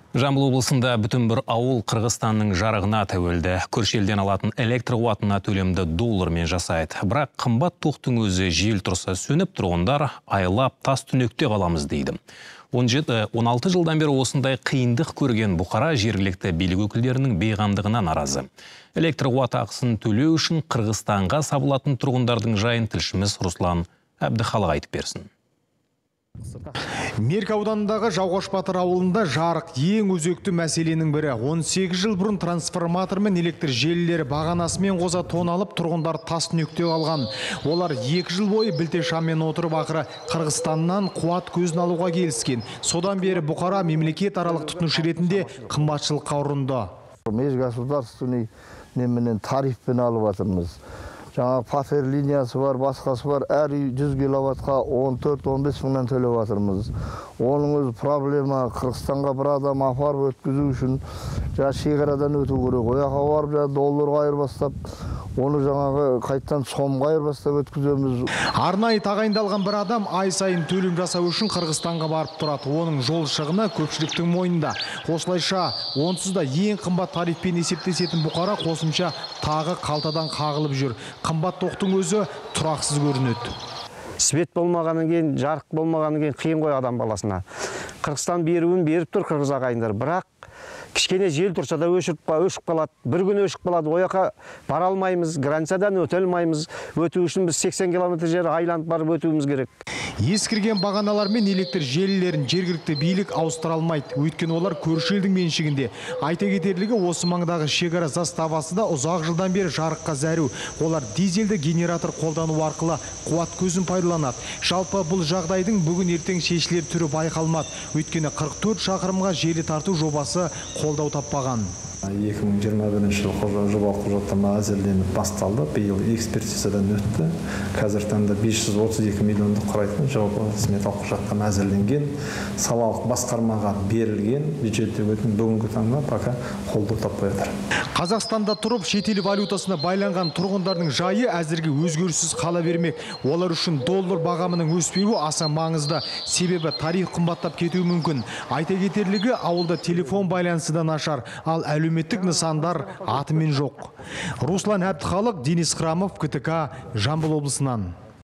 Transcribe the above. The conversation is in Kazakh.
Жамбыл облысында бүтін бір ауыл Қырғызстанның жарығына тәуелді. Көрші елден алатын электр қуатына төлемді доллармен жасайды. Бірақ қымбат тоқтың өзі жел тұрса сөніп, тұрғындар айлап тас түнекте қаламыз дейді. 17, 16 жылдан бері осындай қиындық көрген бұқара жергілікті билік өкілдерінің бейғамдығына наразы. Электр қуат ақысын төлеу үшін Қырғызстанға сабылатын тұрғындардың жайын тілшіміз Руслан Әбдіхалық айтып берсін. Меркі ауданындағы Жауғаш Батыр ауылында жарық ең өзекті мәселенің бірі. 18 жыл бұрын трансформатор мен электр желілері бағанасымен қоса тоналып, тұрғындар тас түнекте қалған. Олар 2 жыл бойы білте шаммен отырып, ақыры Қырғызстаннан қуат көзін алуға келіскен. Содан бері бұқара мемлекет аралық тұтынушы ретінде қымбатшылыққа ұрынды. Межгосударственный неменен, тарифпен алып жатырмыз. Жаңағы пафер линиясы бар, басқасы бар, әр үй 100 киловаттқа 14-15 мыңнан төлеп жатырмыз. Оның өзі проблема. Қырғызстанға бір адам апарып өткізу үшін жаңағы шекарадан өту керек. Ол жаққа барып, жаңағы долларға айырбастап, оны жаңағы қайтадан сомға айырбастап өткіземіз. Арнайы тағайындалған бір адам ай сайын төлем жасау үшін Қырғызстанға барып тұрады. Оның жол шығыны көпшіліктің мойнында. Осылайша, онсыз да ең қымбат тарифпен есептесетін бұқара қосымша тағы қалтадан қағылып жүр. Қымбат тоқтың өзі тұрақсыз көрінеді. Свет болмағаннан кейін, жарық болмағаннан кейін қиын ғой адам баласына. Қырғызстан беруін беріп тұр, қырғыз ағайындар, бірақ кішкене жел тұрса да өшіп қалады. Бір күн өшіп қалады, ол жаққа бара алмаймыз, границадан өте алмаймыз. Өту үшін біз 80 километр жер айланып барып өтуіміз керек. Ескірген бағаналар мен электр желілерін жергілікті билік ауыстыра алмайды. Өйткені олар көрші елдің меншігінде. Айта кетерлігі, осы маңдағы шекара заставасы да ұзақ жылдан бері жарыққа зәру. Олар дизельді генератор қолдану арқылы қуат көзін пайдаланады. Жалпы, бұл жағдайдың бүгін ертең шешілер түрі байқалмады. Өйткені 44 шақырымға желі тарту жобасы қолдау таппаған. 2021 жылы жобалық құжаттама әзірленіп басталды, биыл экспертизадан өтті. Қазіргі таңда 532 миллионды құрайтын жобалық сметалық құжаттама әзірленген, салалық басқармаға берілген, бюджетте өткен. Бүгінгі таңда пока қолдау таппай отыр. Қазақстанда тұрып, шетел валютасына байланған тұрғындардың жайы әзірге өзгеріссіз қала бермек. Олар үшін доллар бағамының өспеуі аса маңызды. Себебі тариф қымбаттап кетуі мүмкін. Айта кетерлігі, ауылда телефон байланысы да нашар, ал әлеуметтік нысандар атымен жоқ. Руслан Әбдіхалық, Денис Храмов, КТК, Жамбыл облысынан.